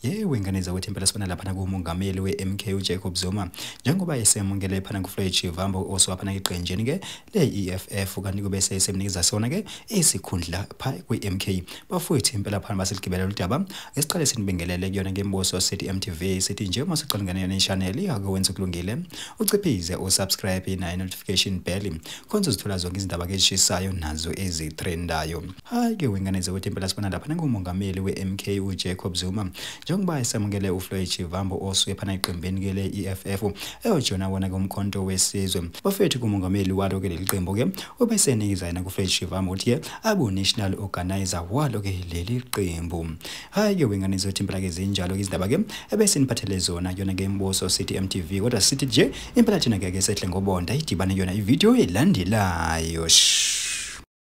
Yebo, ingane zakwethu, impela sibona laphana kumongameli we-MK uJacob Zuma njengoba esemukele phana kuFloyd Shivambu osuka eqenjini-ke le-EFF, kanti kube sesemnikeza sona-ke isikhundla pha kwi-MK. Bafowethu, impela phana baseligibela lolu daba. Esiqale sinibingelele kuyona ngembuso sithi MTV, sithi nje uma usuqala ingane yona i-channel akwenza kulungile, uciphize usubscribe nayo notification bell khona uzithola zonke izindaba ezishisayo nazo ezitrendayo. Hayi-ke wengane zakwethu, impela sibona lapha ngumongameli we-MK uJacob Zuma njengoba esamukele uFloyd Shivambu osuke phana eqembini-ke le-EFF eyojoyina wona-ke uMkhonto weSizwe. Bafethu, kumongameli walo-ke leli qembu-ke ubesenikeza yena kuFloyd Shivambu ukuthi-ke abe u-national organizer walo-ke leli qembu. Hhayi-ke wengane zakwethu, impela-ke zinjalo-ke izindaba-ke ebesiniphathele zona kuyona-ke Mbuso City MTV, kodwa sithi nje impela thina-ke ke sehle ngobonda idibane yona ividiyo elandelayo.